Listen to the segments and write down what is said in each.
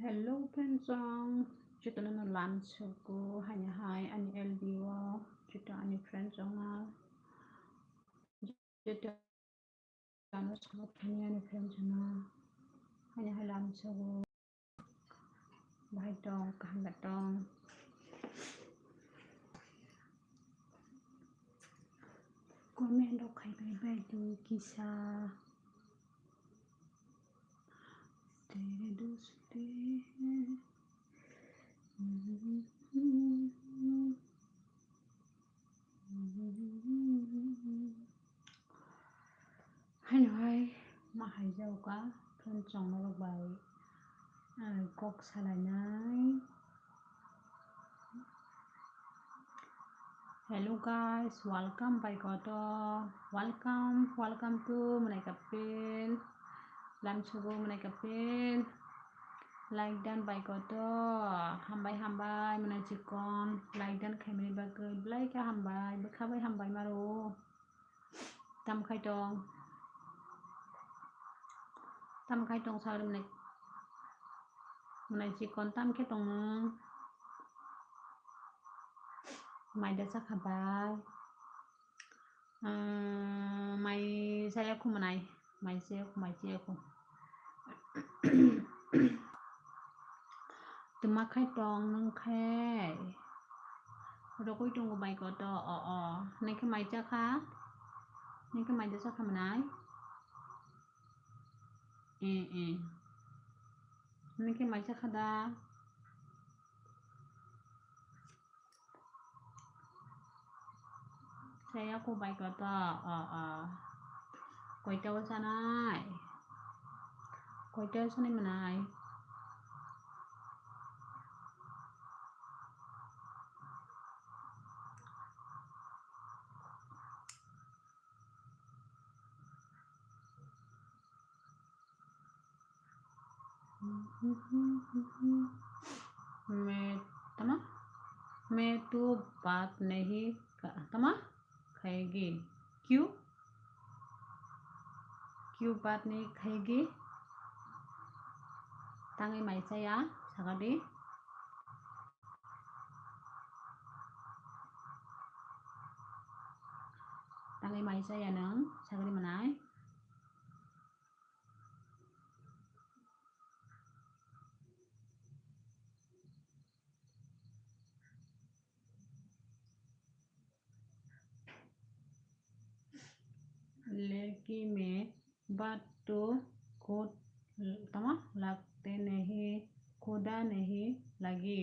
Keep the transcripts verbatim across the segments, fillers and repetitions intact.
Hello friends song, jotono no lamsogo haino hai ani L B o, joto ani friends song no, joto ano support khainai ani friends song no haino hai lamsogo. Bahai tong, kaham da tong. Comment rok khai bai bai di kisa. Tere dosti. Haino hai ma hai jago ka, friends song no rok bai, ah, kok salainai. Hello guys, welcome bai koto. Welcome, welcome to Mwnai Kapil. Lamsogo Mwnai Kapil. Like dan bai koto. Hambai, hambai, Mwnai Chikon. Like dan khaimani bagwi belai khe hambai. Bwkha bai hambai maro. Tam khai tong. Tam khai tong sa Mwnai. Mwnai Chikon tam khe tong nung. Mai da chakha bai. Umm, mai chaya khu Mwnai. Mai chaya khu, mai chaya khu. Tuma khai tong nung khai. Rokoi tongo bai koto, o, o. Nai khe mai chakha. Nai khe mai da chakha Mwnai. Eh, eh. Nai khe mai chakha da. Saya ko bai koto, o, o. Koita o sanai? Koita o sanai Mwnai? मैं, tama? मैं तो बात नहीं क-, tama? खाएगी। क्यों? क्यों बात नहीं खाएगी? Tangwi mai chaya, sakadi. Tangwi mai chaya nung, sakadi Mwnai. लेकिन मैं बात तो खुद, tama, लगते नहीं, खुदा नहीं लगी।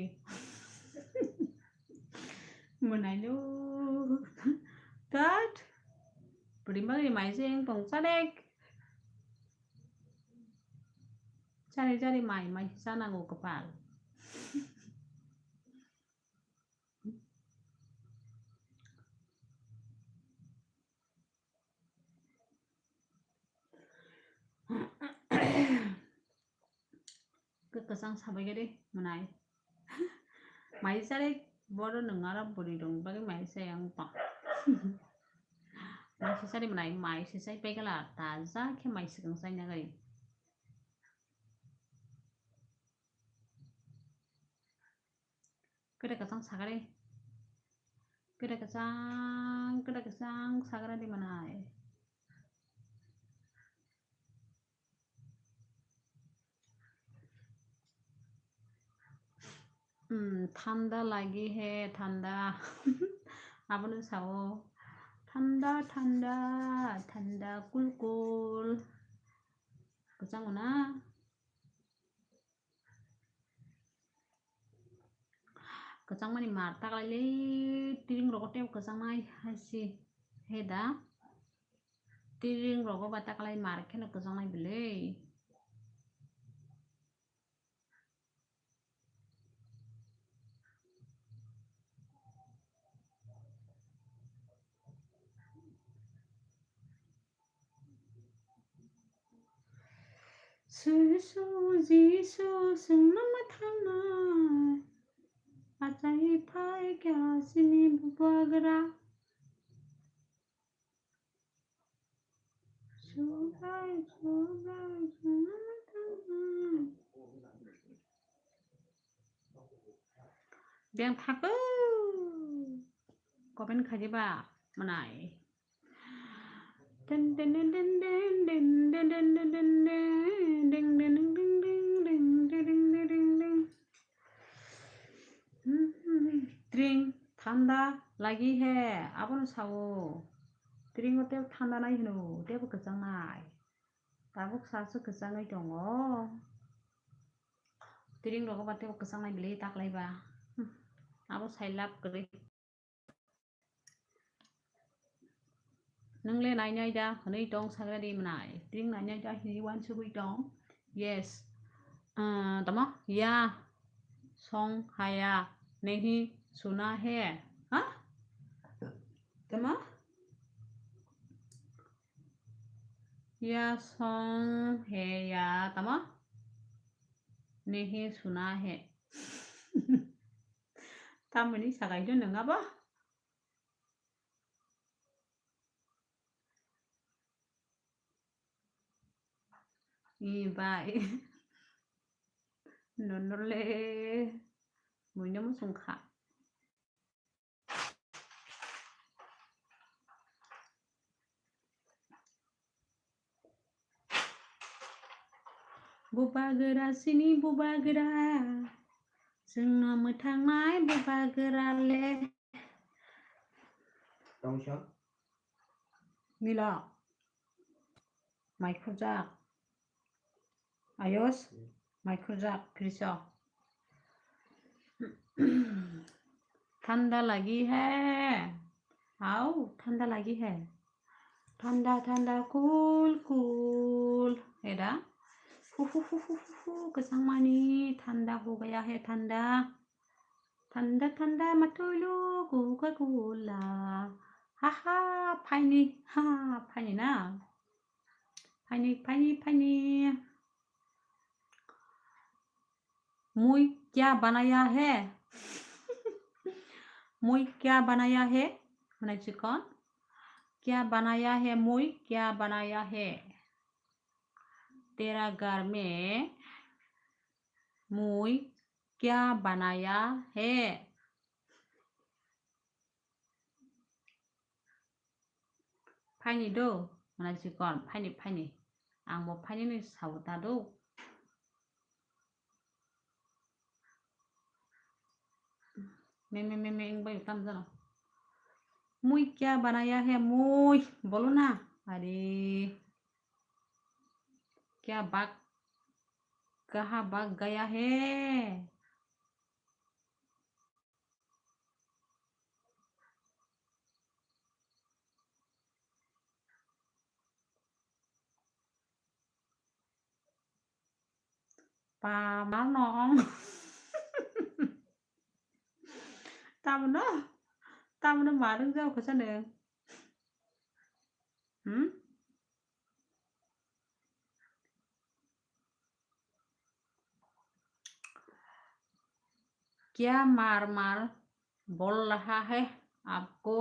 Mwnai lo. Tat. Bwrwi bagwi mai se wng tong chadek. Chari chari mai, mai chanango kwpal. Kwchang sabai gari Mwnai. Mai chari bodo nung aro bwrwi rok bagwi mai chai ang tong. Mai se chari Mwnai, mai se chai pai kala taja khe mai swkang chai nagari. Kwdai kwchang sakari. Kwdai kwchang, kwdai kwchang sakara di Mwnai. Hmm, thanda lagi he, thanda. Abono sao. Thanda, thanda, thanda, cool, cool. Kwchang na? Kwchangmani mar taklaile, tiring rogo tei kwchangnai hai se, he da? Tiring rogo ba taklai mar kheno kwchangnai bwle. Jisu, Jisu, chwngno mwthangna achai phai kha chini bubagra. Subrai, subrai, chwngno mwthangna. Yang thak o. Comment khaidi ba mwnai. Tring, thanda lagi he, abono sao. Tring o tebo thanda nai hino, tebo kwchang nai. Tabuk sa se kwchangwi tongo. Tring rogo ba tebo kwchang nai bwlwi taklai ba. Hmm. Abo sai lab kwrwi. Nwng le nainai da hwnwi tong sagra di mwnai. Tring nainai da hwnwi uansugwi tong. Yes. Ah, tamo? Ya. Song haya. Nahi suna hai. Ha? Tamo? Ya song haya. Tamo? Nahi suna hai. Tamoni sagai do nwng abo? Ee, bai. Nono le muino muchung kha. Bubagra sini bubagra, chwngno mwthangnai bubagra le. Tongsa. Mila. Mai khurjak. Ayos. Mai khurjak. Kriso. Thanda lagi hai. Hao, thanda lagi hai. Thanda, thanda, cool, cool. Eda. Hu, hu, hu, hu, hu, hu. Kwchangmani thanda ho gaya hai thanda. Thanda thanda matulu Coca-Cola. Ha ha, phaini, ha, phaini na. Phaini, phaini, phaini. Mui kya banaya hai? Mui kya banaya hai? Hwnai chikon. Kya banaya hai mui? Kya banaya hai? Tera ghar mein mui kya banaya hai? Phaini do, hwnai chikon, phaini, phaini. Ang bo phaini ni sao ta do. Me, me, me, me, wng bai tam jano. Mui kya banaya hai mui? Bolo na. Are. Kya bak, kaha bak gaya hai? Pamar no ong. Tamno, tamno marung jao kho sano. Hmm? क्या मार मार बोल रहा है आपको?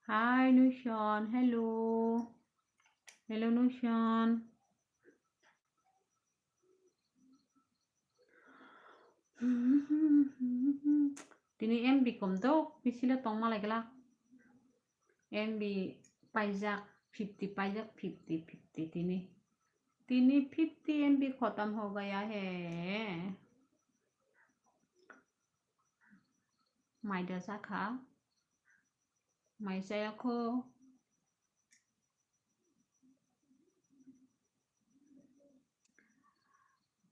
Hi, Nushon. Hello. Hello, Nushon. Tini M B kom dok, bisilo tongma lai glak. M B paijak fifty, paijak fifty, fifty tini. Tini fifty M B khotom ho gaya hai. Mai da jakha. Mai chaya kho.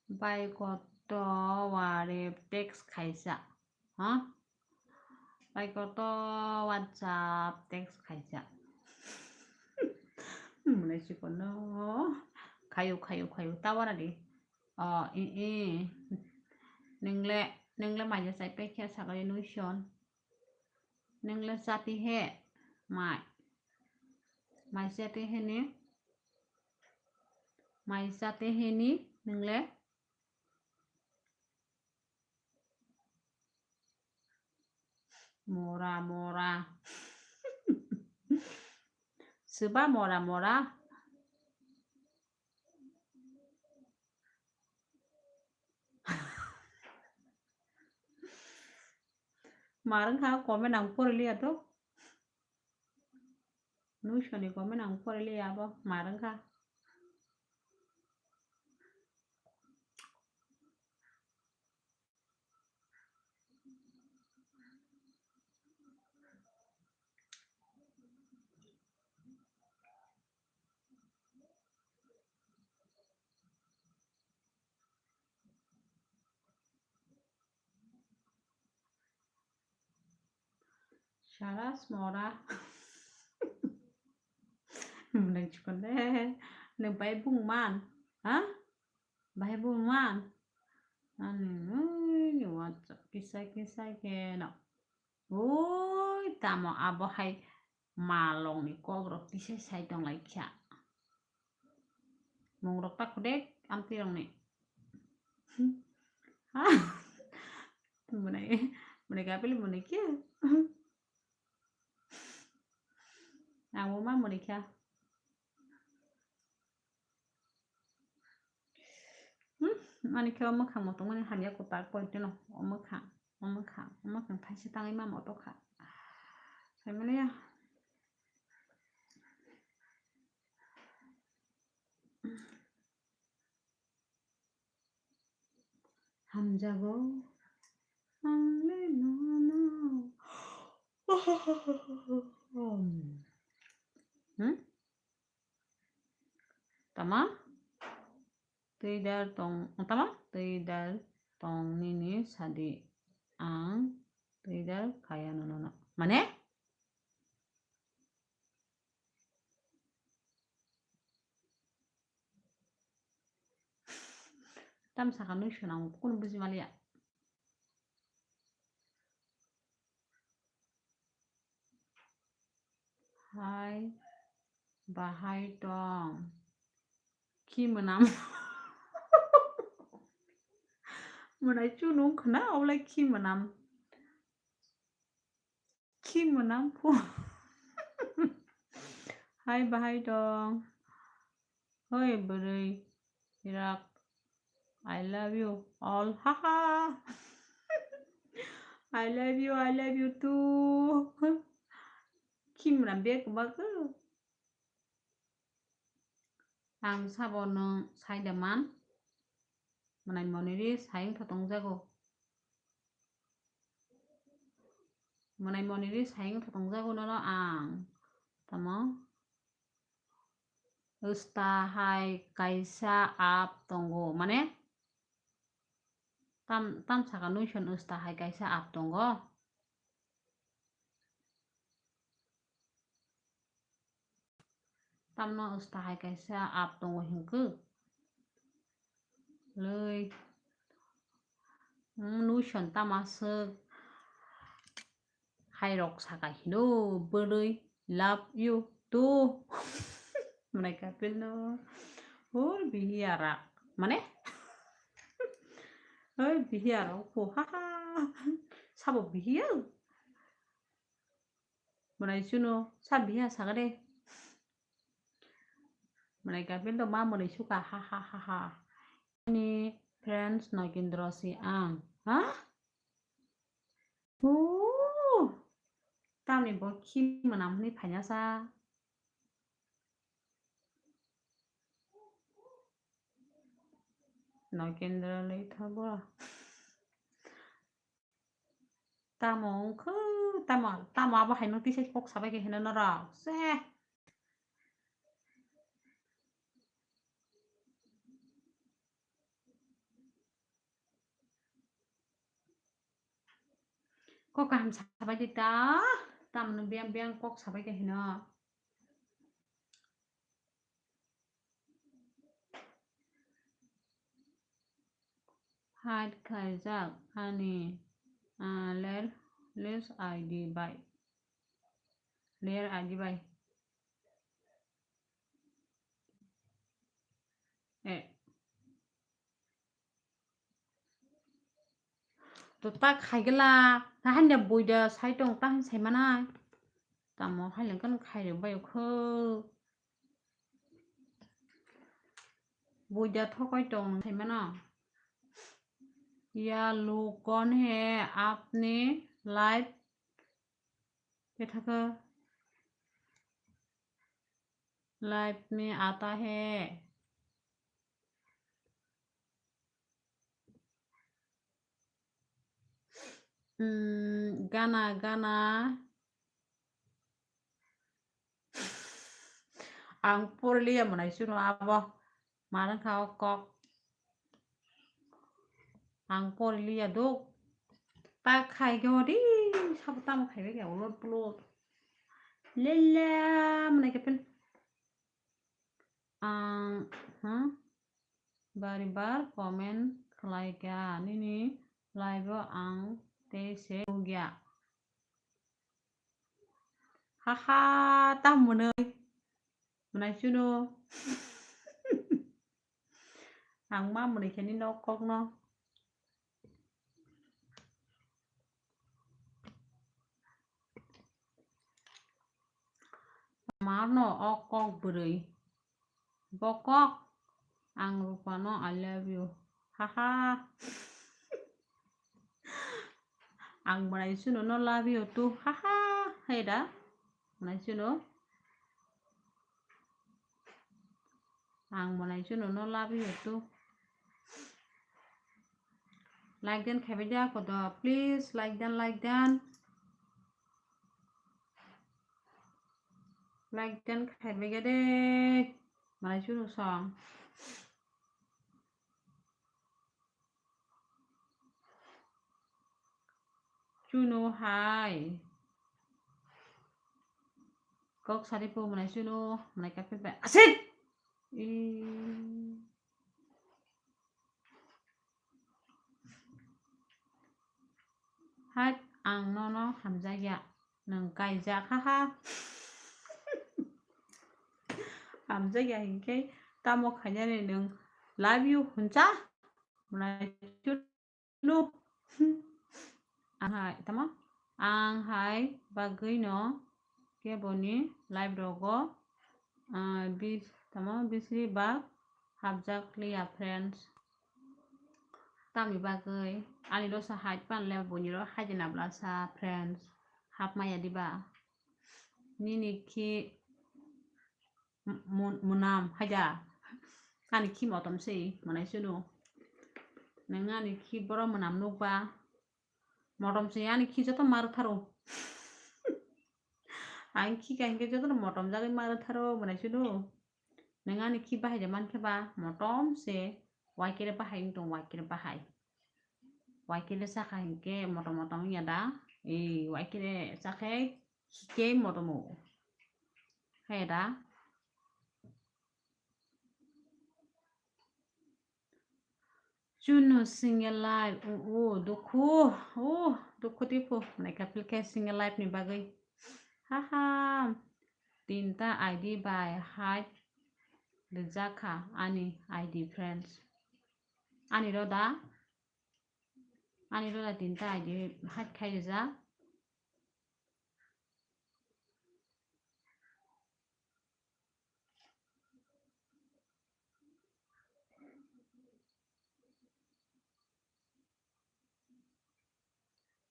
Bai koto ware text khaisa. Ha? Bai koto WhatsApp text khaisa. Mune sikono. Khayu, khayu, khayu. Tawara di. O, i, i. Ningle, ningle maija chai pekhe sagale Nushon. Ningle chati he. Mai. Mai chati he ni. Mai chate hini nwngle? Mora, mora. Swba mora, mora. Mar wngkha, comment ang poriliya to. Nuisho ni comment ang poriliya abo, mar wngkha. Sara smora. Mwnai chikon de. Nwng bai bung man. Ha? Bai bung man. Ani, ui, WhatsApp kisa kisa ke no. Ui, tamo abo hai malong ni kok rok tisai sai tong lai kha. Mung rok ta khude amtwi rok ni. Ha? Mwnai, mwnai kapil mwnai khe. Ang bo ma mwnai kha. Hmm, mani khe o mwkhang motom mani hamya kwtal point no, o mwkhang, o mwkhang, o mwkhang thaisa tangwi ma moto kha. Saimaliya. Hamjago. Ang le nono. Hmm? Tama? Twidal tong, tama? Twidal tong nini sadi ang twidal kaya nono. Mane? Tam saka nui swnam kunu buji maliya. Hai, bahai tong. Khi mwnam. Mwnai chunung khna oblai khi mwnam. Khi mwnam phu. Hai bahai dong. Hoi bwrwi rak. I love you all. Haha. I love you, I love you too. Khi mwnam bek bak. Ang sabo nwng sai da man? Mwnai moniri sai wngtha tongjago. Mwnai moniri sai wngtha tongjago nono ang. Tamo? Usta hai kaisa app tongo. Mane? Tam, tam saka nui son usta hai kaisa app tongo. Tamno usta hai kaisa app tongo hinkhe. Lei. Hmm, nui son tama swk. Hai rok saka hino bwrwi love you too. Mwnai kapil no. Hor bihiya rak. Mane? Hoi bihiya rok phu. Ha ha. Sabo bihiya. Mwnai chuno sa bihiya saka de. Mwnai kapil to ma mwnai suka ha ha ha ha. Ani friends Nogindra si ang. Ha? Ooh, tamni bo khi mwnam hwnwi phaina sa. Nogindra lei tha bo. Tamo wngkhe, tamo, tamo abo hai nung tisa kok sabai khe hino norok. Se. Kok kaham sabai di ta, tamno biyang biyang kok sabai khe hino. Hide khaijak ani, ah, ler, list I D bai. Ler I D bai. To ta khaigla, ta hande buida sai tong, ta han sai manai. Tamo hai lengkhan khairok bai kho. Buida thokoi tong sai mano. या लोग कौन है? आपने लाइव पे था क्या? लाइव में आता है। Hmm, gana, gana. Ang poriliya mwnai chwngno abo. Ma wngkha o kok. Ang poriliya duk. Ta khai khe odi sabo tamo khaibai khe ulot pulot. Lella mwnai khe pin. Ang, ha? Bari bar comment khlai kha, nini live o ang tei se nukya. Haha, ta mwnwi. Mwnai chwngno. Ang ma mwnwi khe nini nok kokno. Mano o kok bwrwi. Bo kok, ang Rupano I love you. Haha. Ang mwnai chwngno no love you too. Haha. Hai da. Mwnai chwngno. Ang mwnai chwngno no love you too. Like dan khaibai da kodo, please like dan, like dan. Like dan khaibai ga de. Mwnai chwngno song. Chwngno hai. Kok sari po mwnai chwngno, mwnai kapil bai. Asit! I. Hai, ang nono hamjakya. Nwng kaijak, haha. Hamjakya hinkhe tamo khainani nwng love you hwncha? Mwnai chwngno. Ang hai, tamo? Ang hai bagwino keboni live rogo, ah, bis-, tamo, bisri bak hapjak liya, friends. Tamni bagwi ani rosa hai pan le boni ro hai jena bla sa, friends. Hap maya diba? Nini khi M-, mun-, mwnam, haida. Ani khi motom se, mwnai chwngno. Nwng ani khi borok mwnam nukba. Motom se ani khi joto ma rwtharo. Ang khi ka hinkhe jotono motom jagwi ma rwtharo, mwnai chwngno. Nwng ani khi bahai de mankhe ba, motom se, waikere bahai wng tong, waikere bahai. Waikere sakha hinkhe motom motom wngya da? Ee, waikere sakhe Hikhe motomo. Heda. Chwngno single life. O, o, dukhu. O, dukhu diphu. Naikha philkhe single life ni bagwi. Haha. Tinta I D bai hack rijak kha ani I D, friends. Ani roda. Ani roda tinta I D hack khai rijak.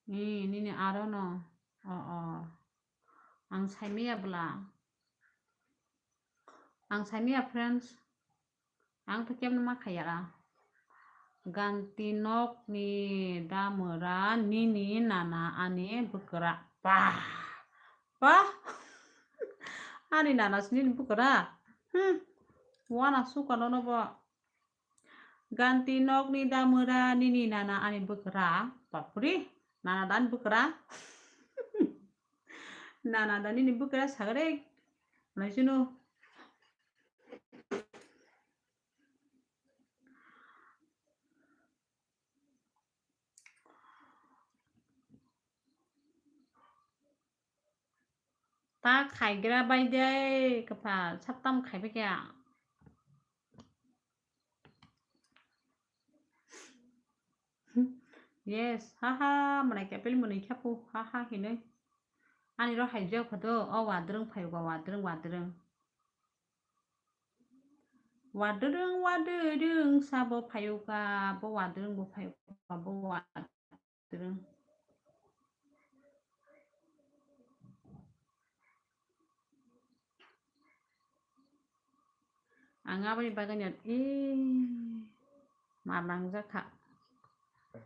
Ni, nini aro no. O, o. Ang saimaya bwla. Ang saimaya, friends. Ang to kemno ma khaya. Ganti nok ni damura nini nana ani bwkra. Pah. Pah. Ani nana si nini bwkra. Hmm. Wana suka nono bo. Ganti nok ni damura nini nana ani bwkra. Bapri. Nana dan bwkra. Nana dan nini bwkra sagre. Nai sunu. Ta khaigra bai de kwpha saptam khaibai khe. Yes, ha ha, mwnai kepil mwnwi khe phu, ha ha hinwi. Ani ro hai jok photo, o wadrwng phaio ba wadrwng, wadrwng. Wadrwng, wadrwng sabo phaio ka, bo wadrwng bo phaio ka, bo wadrwng. Ang aboni bagwi no, eh, mar nangjak kha.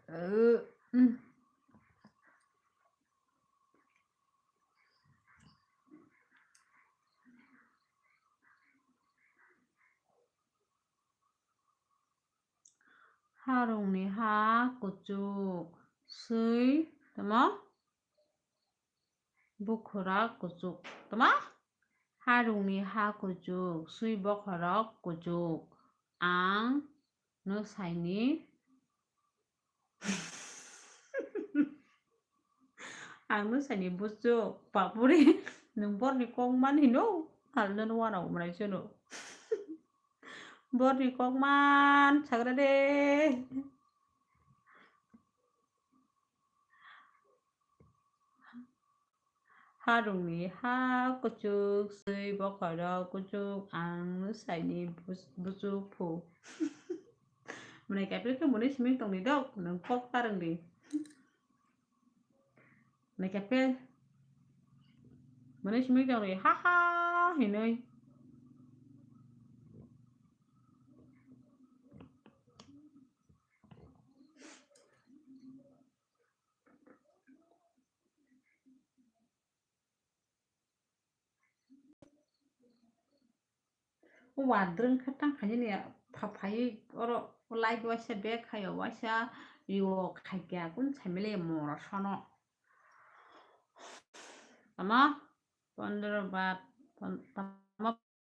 Eh, hmm. Harungni ha kuchuk, swi tamo? Bukhurok kuchuk. Tama? Harungni ha kuchuk, swi bokhorok kuchuk. Ang nwsaini ang nwsaini buchuk, papuri, nwng borni kok man hino, halno nw wanao mwnai chwno. Borni kok man sagra de. Harungni ha kuchuk, swi bokhorok kuchuk, ang nwsaini bus-, buchuk phu. Mwnai kepil khe mwnwi simi tongni dok, nwng kok ta rwngdi. Mwnai kepil mwnwi simi tongni ha ha hinwi. O wadrwng khe tang khainani pha phaiwi oro like waisa back khaio, waisa yo khaikya kun saimile mora sono. Tama pondro bat, pon-, tama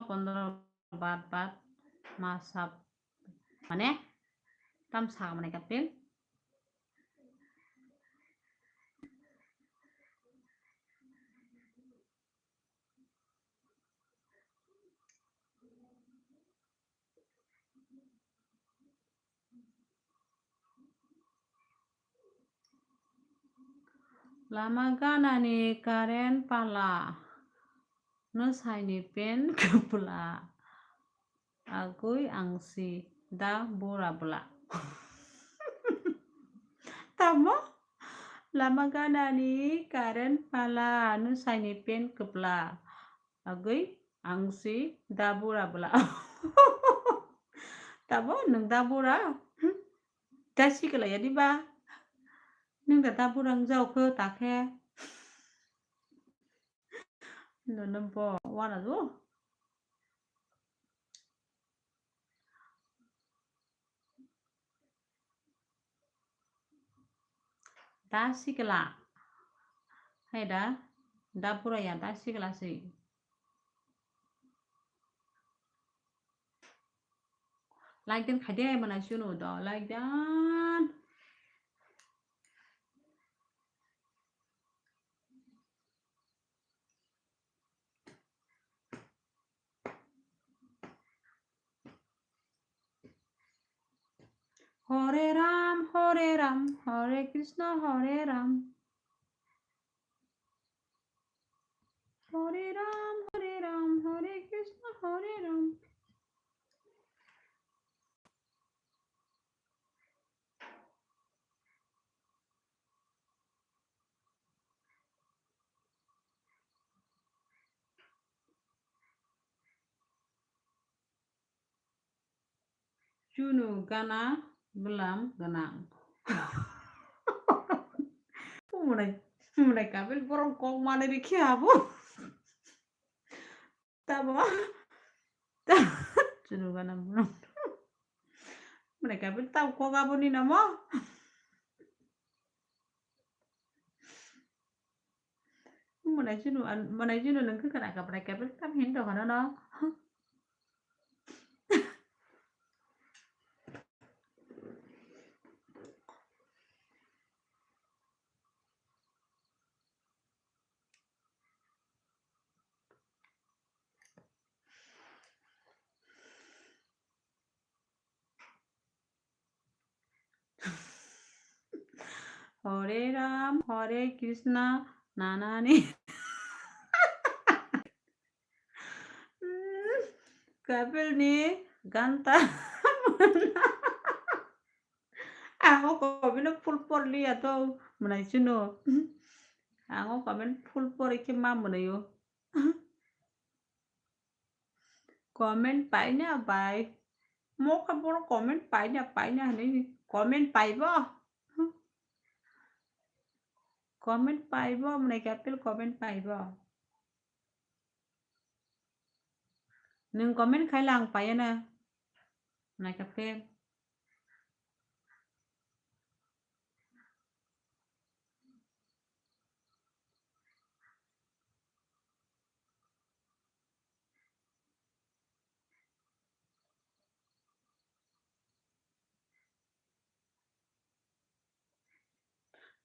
pondro bat bat masap mane tam sa mane kapil. Lama ganani current pala, nwsaini pen kwpla, agwi angsi da bura bwla. Tamo? Lama ganani current pala, nwsaini pen kwpla, agwi angsi da bura bwla. Tamo nwng da bura? Hmm? Da sikla ya diba? Nwng da da bura wng jao khe ta khe. Nono bo wana do. Da sikla. Hai da, da bura ya, da sikla si. Like dan khaide mwnai chwno do, like dan. Hare Ram, Hare Ram, Hare Krishna, Hare Ram. Hare Ram, Hare Ram, Hare Krishna, Hare Ram. Chunu gana bwlam gwnang. Mwnai, mwnai kabil borok kok manwi rikhe abo. Tamo? Ta-, chunu gana bwlam. Mwnai kabil tamo kok aboni namo? Mwnai chunu an-, mwnai chunu nwng khe khna kha, mwnai kabil tam hin tong khna no. Hare Ram, Hare Krishna, nanani. Hmm, Kapil ni ganta. Ang o comment no full por liya to, mwnai chuno. Ang o comment full por khe ma mwnai o. Comment paina bai. Mo kha boro comment paina, paina hinwi comment paibo? Comment paibo, mwnai Kapil comment paibo. Nwng comment khaila ang paiya na. Mwnai Kapil.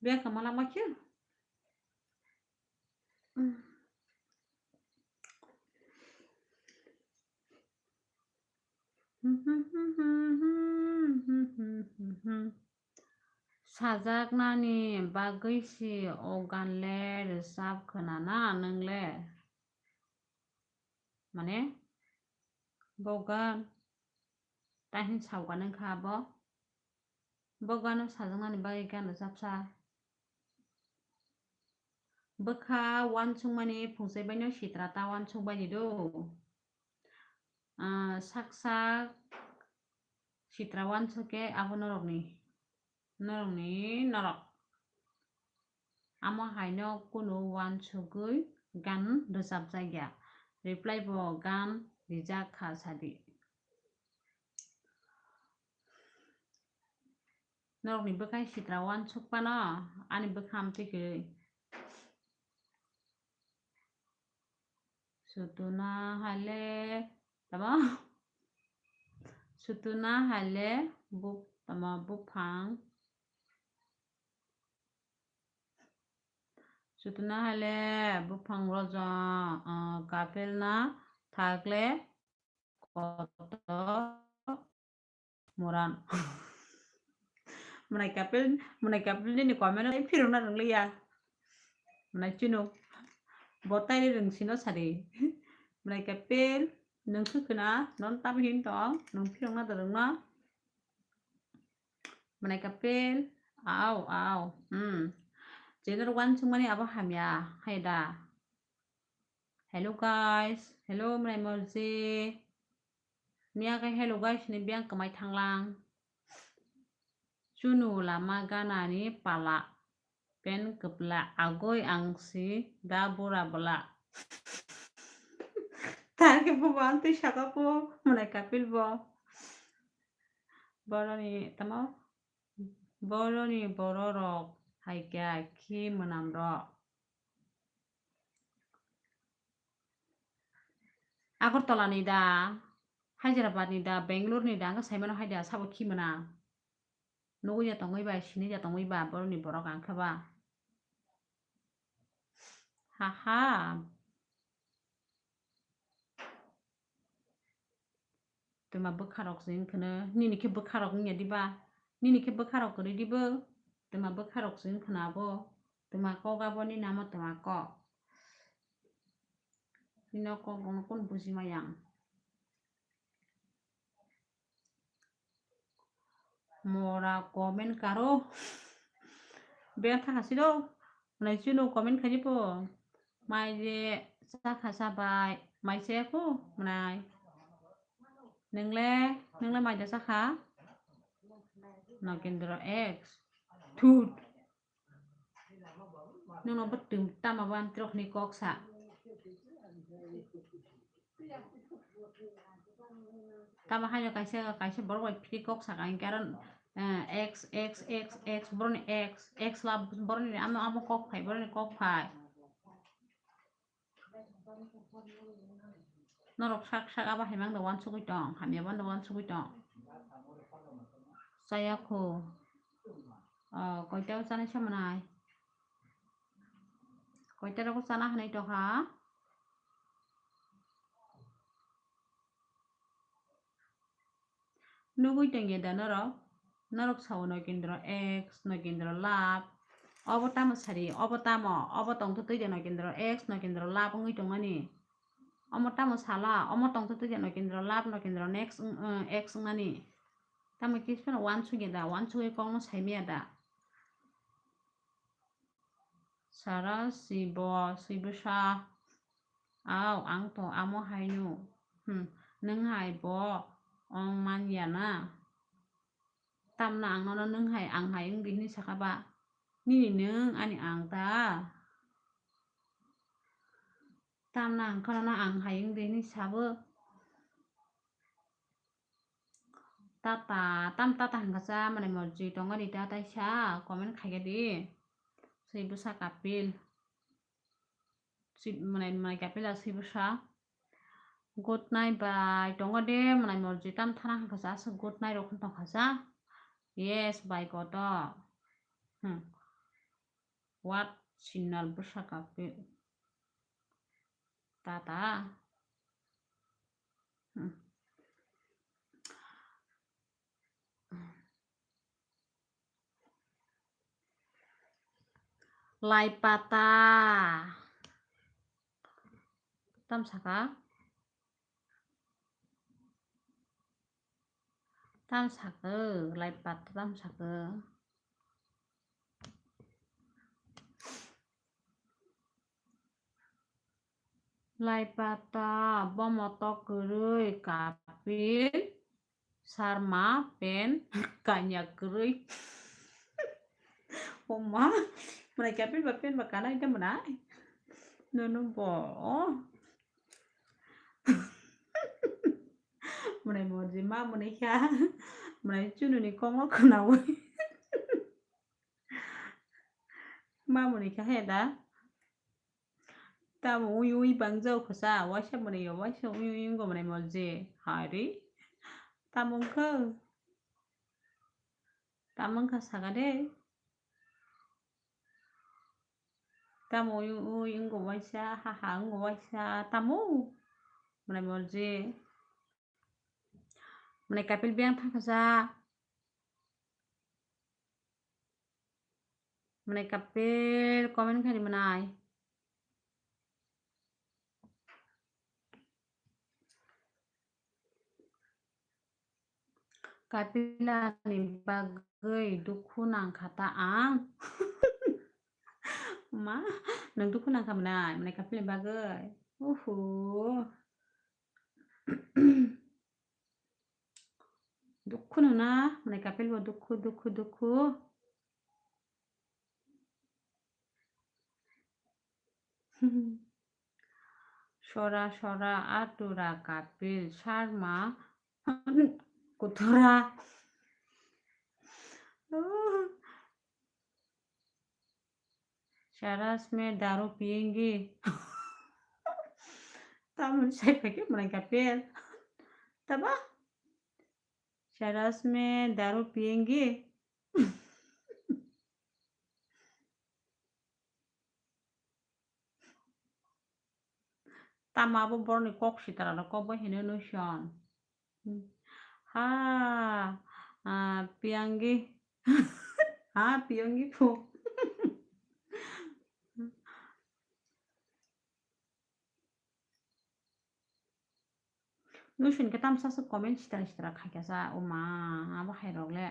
Biyang kama lama khe. Sajaknani bagwi si o gan le rwchap khna na nwng le? Mane, bo gan, taihin saugan wngkha bo. Bo gano sajaknani bagwi gan rwchapsa. Bwkha uansukmani phungchai baino sitra ta uansuk baini do. Ah, sak sak sitra uansuk khe abo norokni, norokni norok. Amo haino kunu uansugwi gan rwchapjakya. Reply bo gan rijak kha sadi. Norokni bwkhai sitra uansuk phano ani bwkha amtwi kwrwi. Sutuna haile, tamo? Sutuna haile bu-, tamo, buphang. Sutuna haile buphang rojong, ah, Kapil na thakle kotor moran. Mwnai Kapil, mwnai Kapil nini comment no phirokna rwngliya. Mwnai chunu. Bo tairi rwngsino sadi. Mwnai Kapil, nwng khe khna, non tamo hin tong, nwng phirokna da rwngno. Mwnai Kapil, au, au, hmm. Channel uansukmani abo hamya, hai da. Hello guys, hello mwnai Morji. Miya khe hello guys ni biyang kwmai thanglang. Chunu lama ganani pala. Pen kwpla agoi ang si da bura bwla. Tarke bo bantwi saka po mwnai Kapil bo. Boroni tamo? Boroni bororok hai khe khi mwnam rok. Agartala ni da, Hyderabad ni da, Bangalore ni da, ang saimano hai da, sabo khi mwnam. Nugui ya tongwi ba, sini ya tongwi ba, boroni borok ang khe ba. Ha ha. Twma bwkharok se wngkhe no, nini khe bwkharok wngya diba? Nini khe bwkharok kwrwi dibo? Twma bwkharok se wngkhe no abo. Twma kok abo nini amo twma kok. Nini o kok rokno kunu buji maya ang. Mora comment karo. Beng thakha siro. Mwnai chunu comment khaidi po. Mai je chakha chabai. Mai se po mwnai. Nwngle, nwngle mai da chakha? Nokendro X. Thut. Nono bwtwng tama bo amtwrok hinwi kok sa. Tamo haino kaisa, kaisa borok bai phiri kok saka hinkhe aro, eh, X, X, X, X, boroni X, X lab boroni amo, amo kok phai, boroni kok phai. Norok sak sak abo hai mangno uansugui tong, hamya bono uansugui tong. Chaya kho. Oh, koita o chanai samanai? Koita rogo chana hinwi tongkha? Nugui tongya da norok? Norok sao Nokendro X, Nokendro Love, Obo tamo sari, obo tamo, obo tongtwtwi de Nokendro, ex Nokendro love wngwi tongmani. Omo tamo sala, omo tongtwtwi de Nokendro love, Nokendro next wng-, wng-, ex wngmani. Tamo kis phano uansukya da, uansugwi kokno saimaya da. Sara sibo, sibwsa. Aw, ang to amo haino. Hmm, nwng hai bo ong man ya na? Tamno ang nono nwng hai, ang hai wng di hwnwi saka ba? Nini nwng, ani ang ta? Tamno ang khe nono ang hai wng di hwnwi sabo? Tata, tam tata hwnkha cha, mwnai morji tongo di ta taisa, comment khaikha di. Sibwsa kapil. Si-, mwnai, mwnai kapil a sibwsa. Good night bai tongo de, mwnai morji tam thana hwnkha cha, aswk good night rok tongkha cha. Yes, bai koto. Hmm. What signal bwsa kapil? Tata. Hmm. Lai pata. Tam saka? Tam saka, lai pata tam saka. Lai pata, bomo tok kwrwi, kapil, sarma, pen, kanya kwrwi. O ma, mwnai kapil ba pen ba kanai de mwnai. Nono bo. Mwnai morji ma mwnai kha. Mwnai chununi kongor khwnawi. Ma mwnai kha he da. Tamo ui ui bangjao khwsa, waisa mwnai yo, waisa ui ui wngkha mwnai morji. Hari. Tamo wngkha. Tamo wngkha saka de. Tamo ui ui wngkha waisa, ha ha wngkha waisa, tamo. Mwnai morji. Mwnai kapil biyang thangkha sa. Mwnai kapil comment khaidi mwnai. Kapilani bagwi dukhu nangkha ta ang. Ma, nwng dukhu nangkha mwnai, mwnai kapilni bagwi. Uhu. Dukhu no na, mwnai kapil bo dukhu, dukhu, dukhu. Sora, sora, atura, kapil, sarma, kuthura. शराब में दारू पिएंगे। Tamoni sai phaikhe mwnai kapil. Taba? शराब में दारू पिएंगे। Tamo abo borokni kok sitara rok kok bai hino nuson. Ha, ah, piyangi. Ha, piyangi phu. Nuson khe tamsa se comment sitara sitara khaikha sa, o ma, abo hai rok le.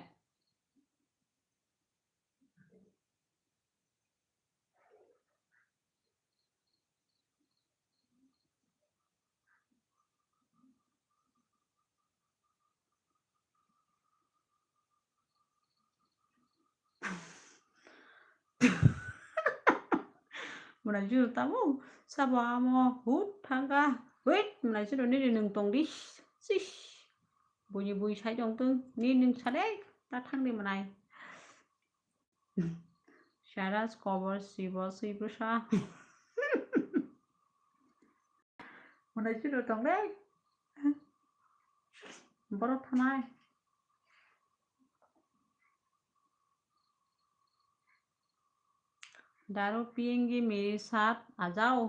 Mwnai juro tamo sabo amo hut thangkha. Wait, mwnai juro nini nwng tong di. Sis. Buini bui sai tong tong. Nini nwng sa de. Ta thang di mwnai. Saras kobor sibo sibwsa. Mwnai juro tong de. Borok thanai. दारू पिएंगे मेरे साथ आ जाओ।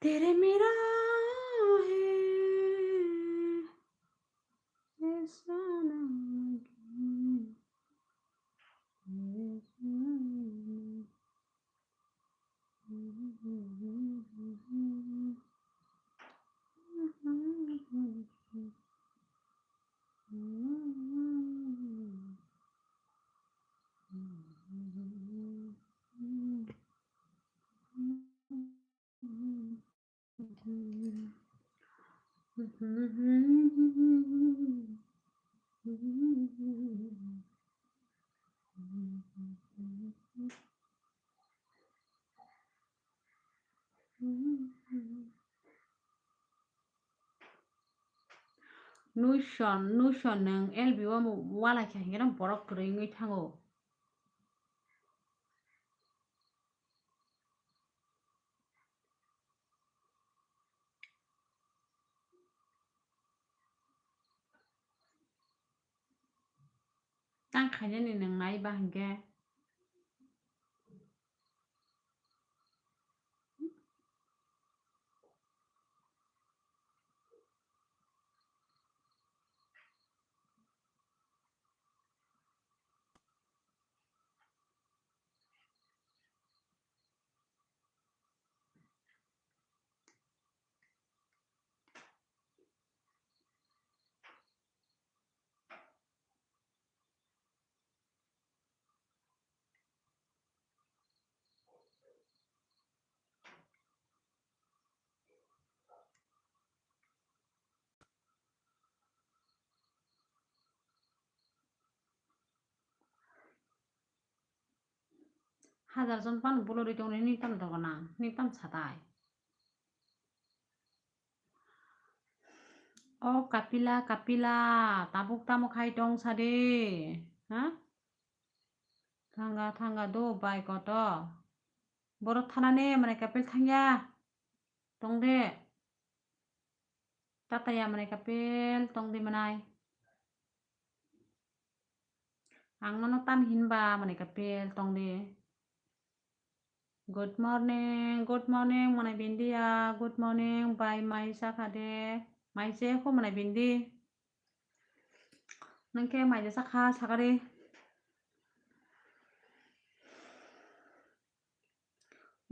तेरे मेरा है ऐसा ना लगे। Nuison, nuison nwng L B o walai kha hingke nang borok kwrwi wngwi thango. Tang khainani nwng nai ba hingke. Hajar jon pan bolori tongni, nini tam dogo nang, nini tam satai. O kapila, kapila, tabuk tamo khai tong sadi, ha? Thanga, thanga do bai koto. Borok thanani mwnai kapil thangya. Tongde. Tataya mwnai kapil tongdi mwnai. Ang nono tan hinba mwnai kapil tongdi. Good morning, good morning mwnai bindiya, good morning bai mai sakha de. Mai se kho mwnai bindi. Nangke mai de sakha sakari.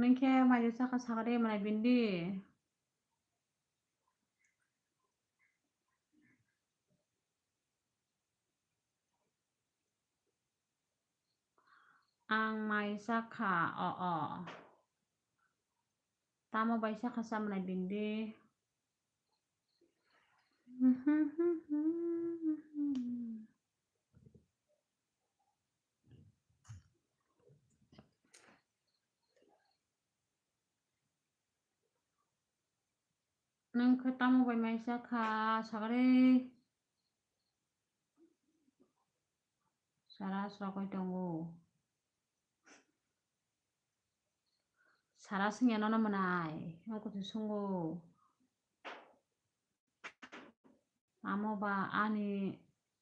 Nangke mai de sakha sakari mwnai bindi. Ang mai sakha, o, o. Tamo bai sakha sa mwnai bindi. Nwng khe tamo bai mai sakha, sagari? Sara sokoi tongo. Sara swngya nono mwnai, oko se sungo. Amo ba ani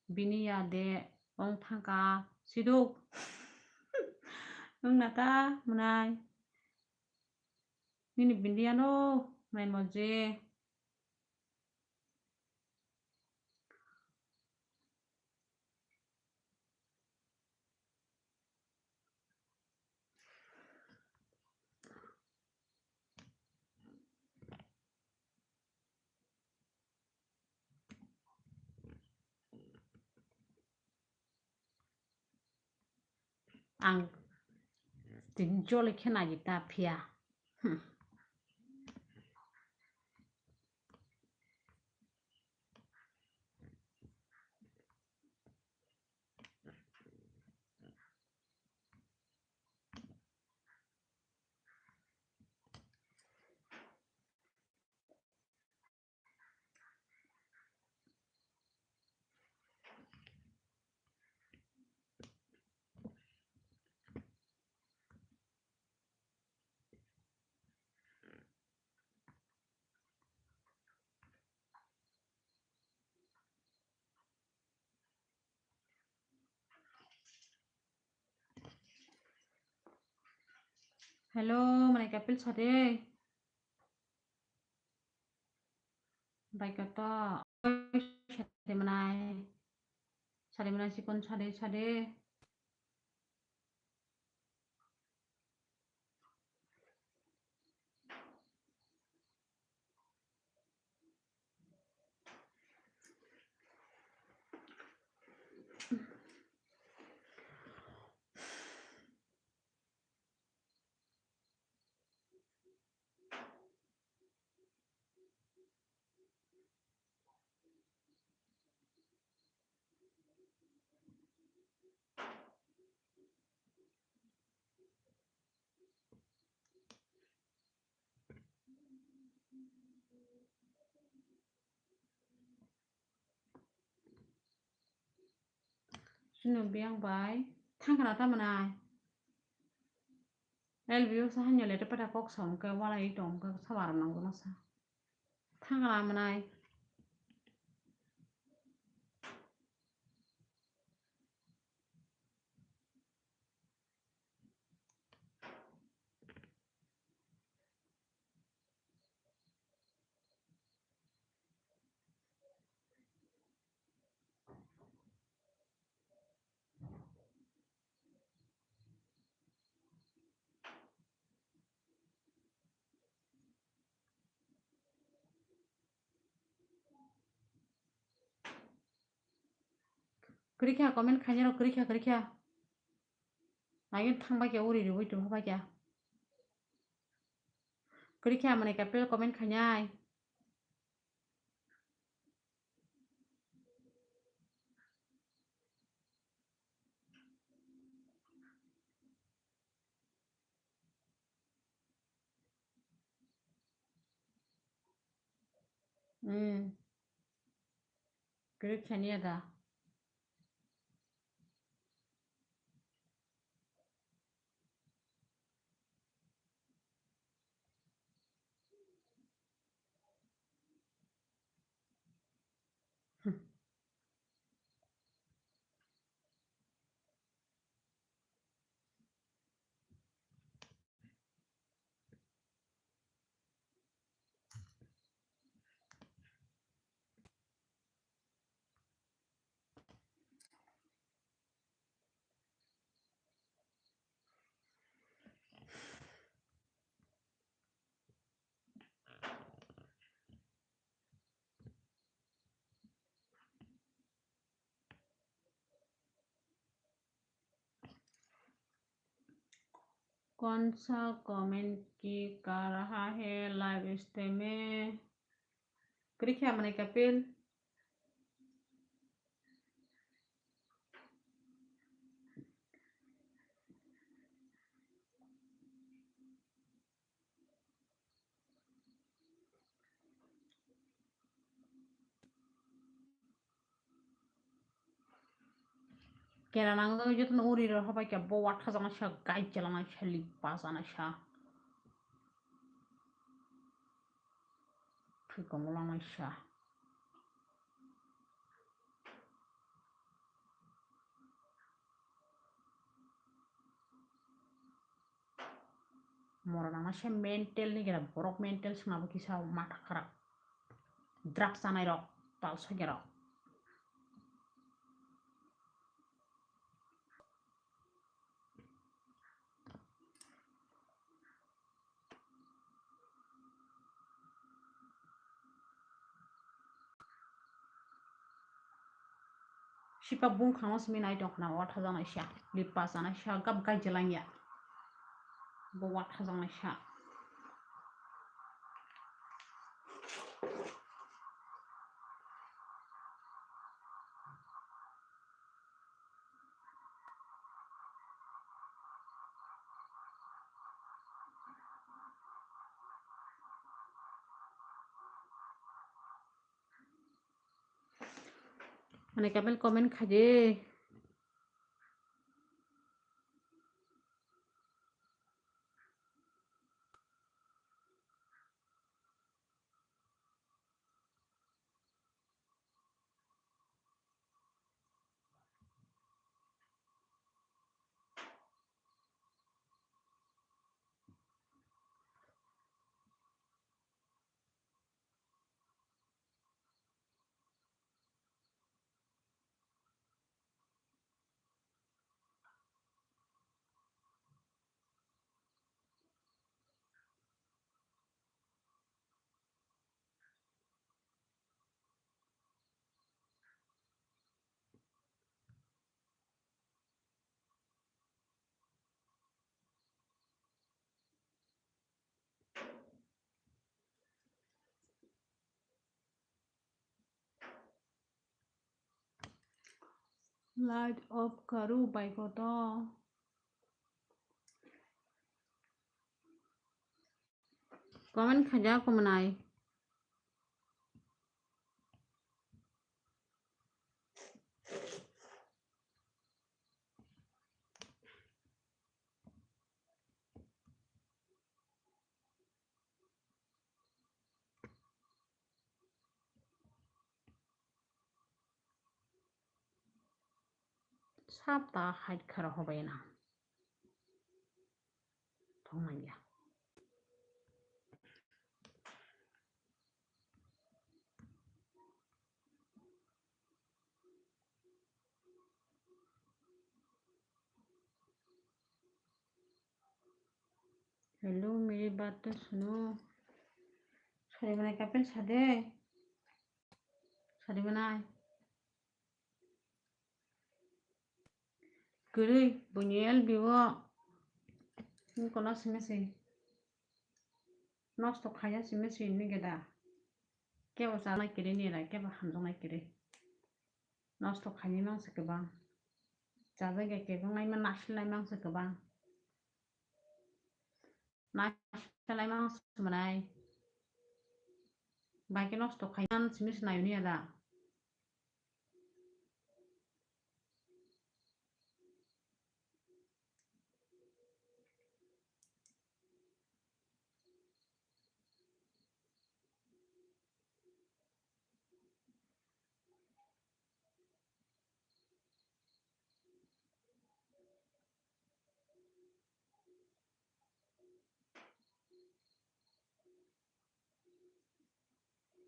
bini ya de ong thangka siduk. Wng na ta mwnai. Nini bindi ano mwnai moje. Ang tin joli khe nai ta phiya. Hmm. Hello, mwnai kapil sade. Bai koto sadi manai. Sadi manai sikon sadi sadi. Sino biyang bai thangkra ta manai. L B O sa hanya leto pada kok sa ungke wala i tong ke sabar nang guna sa. Thangkra manai. Kwrwikha comment khainai rok, kwrwikha, kwrwikha. Ayun thangbai khe uri riwi tongkha bai khe. Kwrwikha mane kapel comment khainai. Hmm. Kwrwikha niya da. कौन सा कमेंट की कर रहा है live stream में? Kwrwikha mane kapil. Kera nang joto no uri ro habai khe bo watha jana sa gai chalana sa li pa jana sa. Thwi komo lanai sa. Mora nangma se mental ni gera borok mental swnabo kisa mata kharak. Drugs chanai rok, tal sokya rok. Sipa bung khangma simi nai tong khna, watha janai sa, lipa janai sa, gab gai jelangya. Bo watha janai sa. Mane comment, comment khaidi. Light off karo bai koto. Comment khaja kumanai. Sap ta hait khara hobai na. Thong manya. Hello, मेरी बात तो सुनो। Sari manai kapel sade. Sari manai. Kwrwi, buini L B o. Nung kono simi si. Nosto khaya simi si nige da. Kebo chanai kwrwi ni rai, kebo hamjaknai kwrwi. Nosto khaini mangsa kwbang. Chajakya kebo ngaima nasilai mangsa kwbang. Nasilai mangsa manai. Bai khe nosto khaina simi si nayo ni da.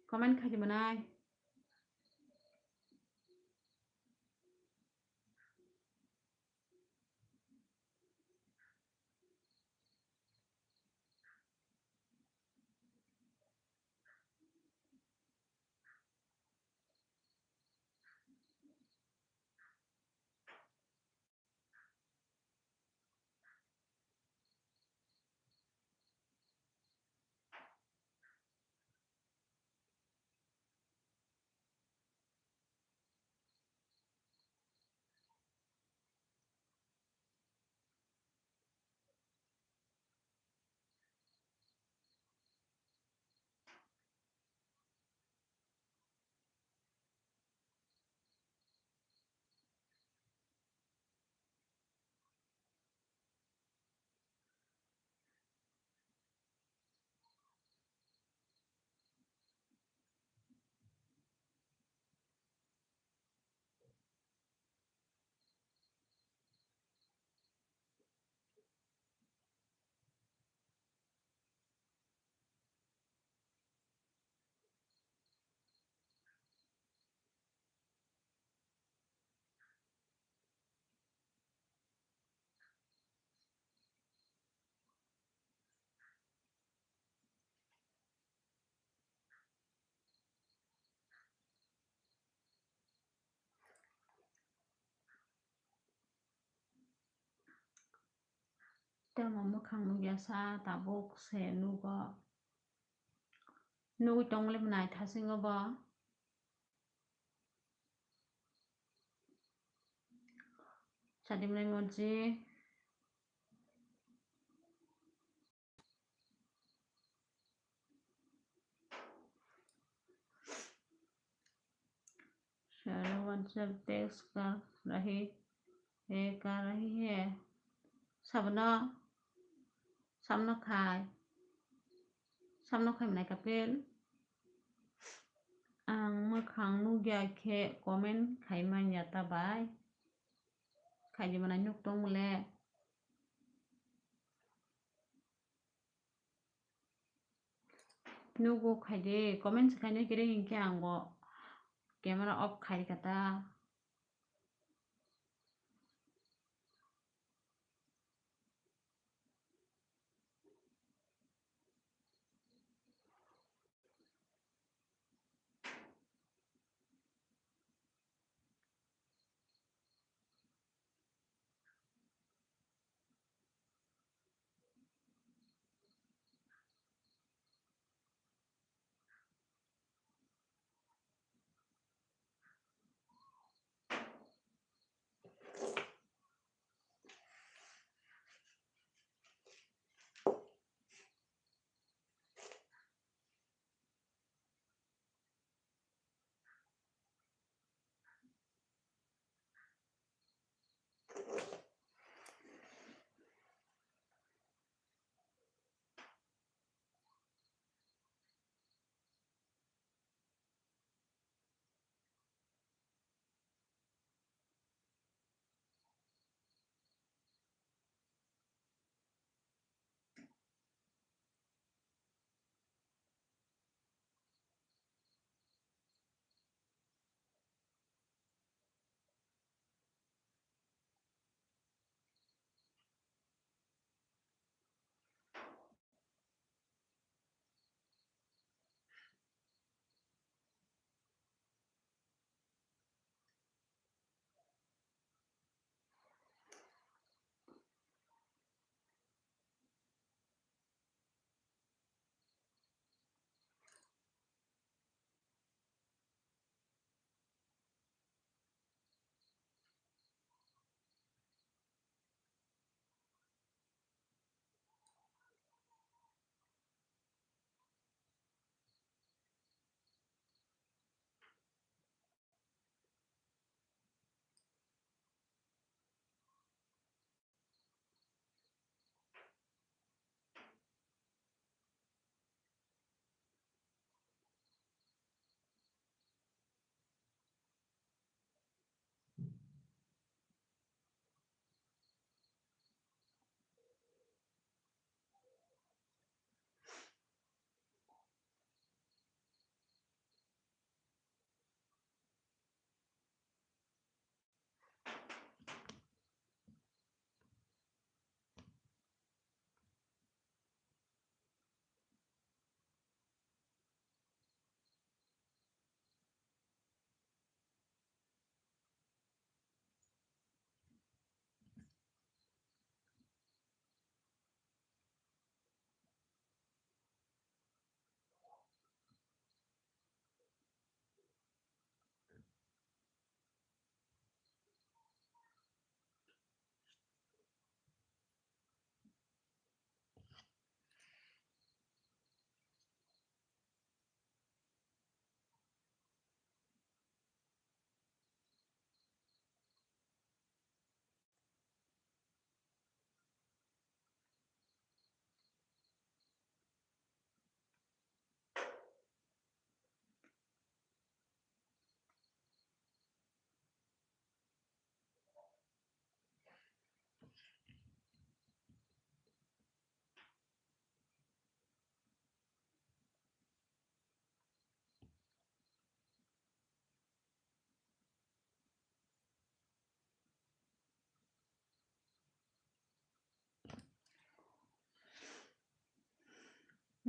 Comment khai di manai. Tamo mwkhang nukya sa tabuk se nugo. Nugwi tongmani bwnai thasingo bo. Sadimnai monsi. Sir, WhatsApp text kar rahi hai, kar rahi hai. Sabno, sabno khai. Sabno khai manai kapil. Ang mwkhang nukya khe comment khai manya ta bai. Khai di manai nuk tong le. Nugo khai di, comment se khai nai kiri hinkhe ang bo camera off khai kha ta.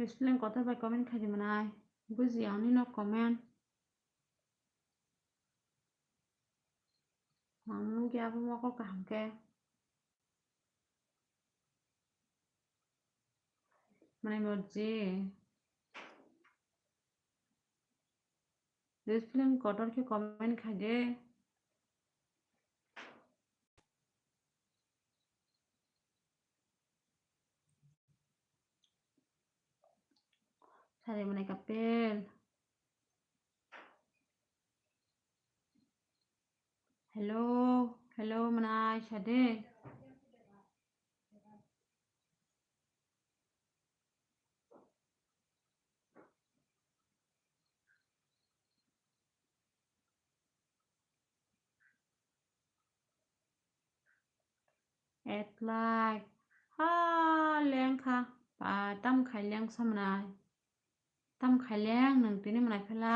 Spelling kotor bai comment khaidi mwnai. Bujiya ani no comment. Ang nung khe abo mokol kaham khe. Mwnai morji. Spelling kotor khe comment khaidi. Sari mwnai kapel. Hello, hello mwnai sade. Etlai. Ha, lengkha. Ba, tam khai leng samnai. Tam khai leng nung tini mwnai phela.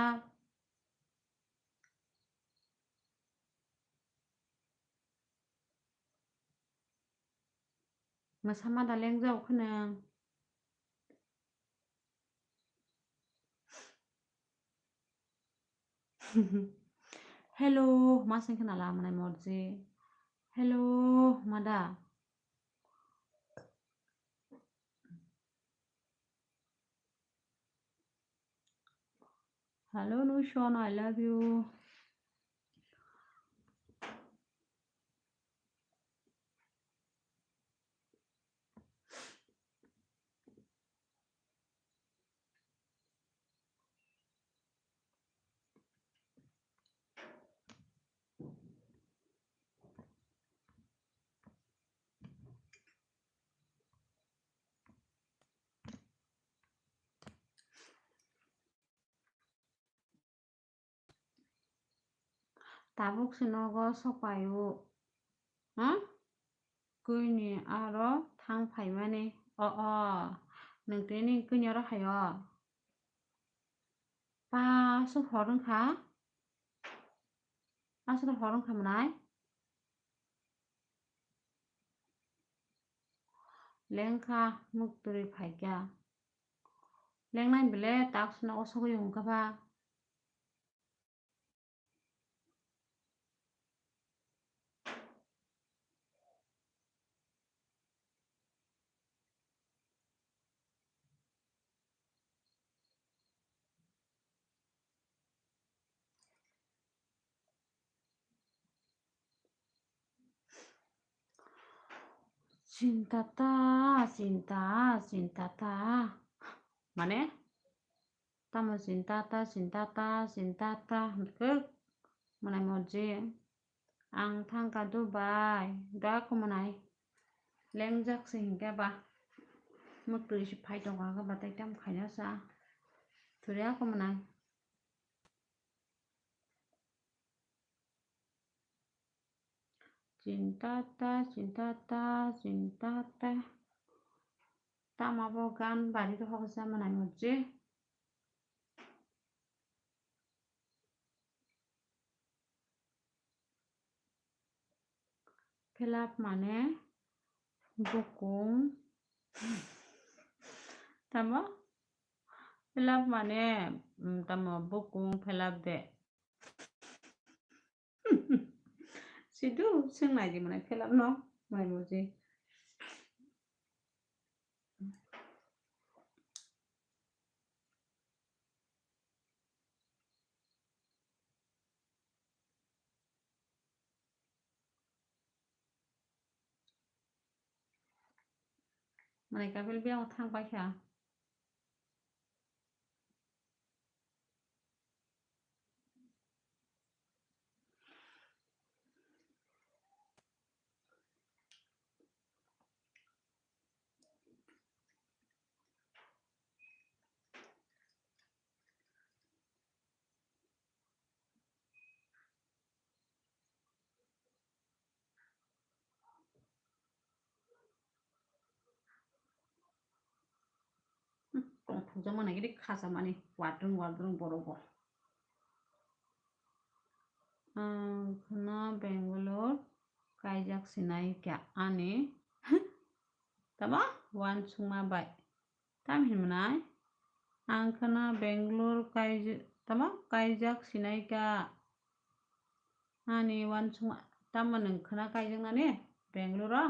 Mwsama da lengjao khwnang. Hello, ma sing khna la mwnai morji. Hello, mada. Hello, Nushon, I love you. Tabuk se nogo sokpaio. Ha? Kuini aro thang phaimani. O, o. Nwng tini kuini oro hai o. Pa aswk hor wngkha? Aswk hor wngkha mwnai? Lengkha, muktwi phaikha. Lengnai bele taksno osogwi wngkha ba. Chinta ta, chinta, chinta ta. Mane? Tamo chinta ta, chinta ta, chinta ta. Hwnkhe mwnai morji. Ang thangkha Dubai. Da ko mwnai. Lengjak se hinkhe ba. Muktwi se phai tongo aga ba tai tam khaina sa. Thuri ako mwnai. Chinta ta, chinta ta, chinta ta. Tamo bo gan bari rohor ja mwnai morji. Phelap mane bukung. Tamo? Phelap mane, mm, tamo bukung phelap de. Sidu, sing nai di mane phelap no, mane morji. Mane kapil biyang thang paikha. Tongthokjak mani gidi khasamani wadrung wadrung borok bo. Ang khwna Bangalore kaijak sinai kha ani. Tamo? Uansukma bai. Tam hinmwnai? Ang khwna Bangalore kaijak, tamo kaijak sinai ka. Ani uansukma, tamo nwng khwna kaijaknani Bangalore o?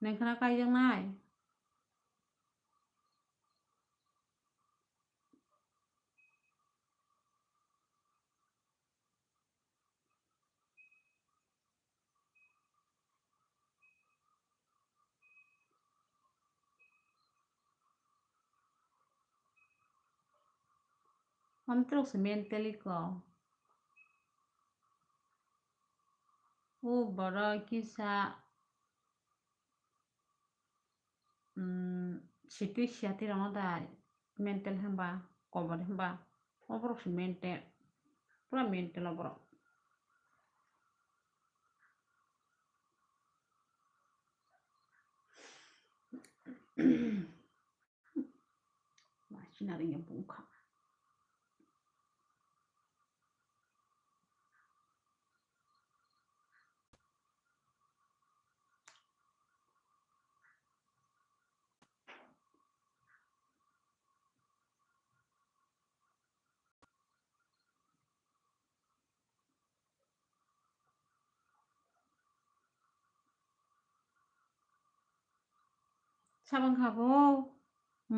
Nwng khwna kaijaknai? Amtwrwk se mentally ko. O borok kisa, mm, sitwi siyatwi rokno da mental hinba, kobor hinba. O borok se mental, pura mental o borok. Machina ringya bungkha. Sabang kha bo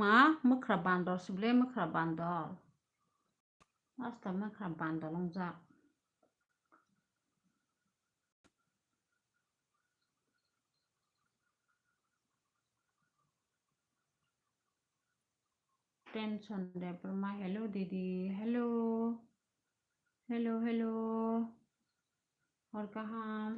ma mwkhra bandor, sible mwkhra bandor. Asta mwkhra bandor wngjak. Tension Debbarma, hello didi, hello. Hello, hello. Hor kaham.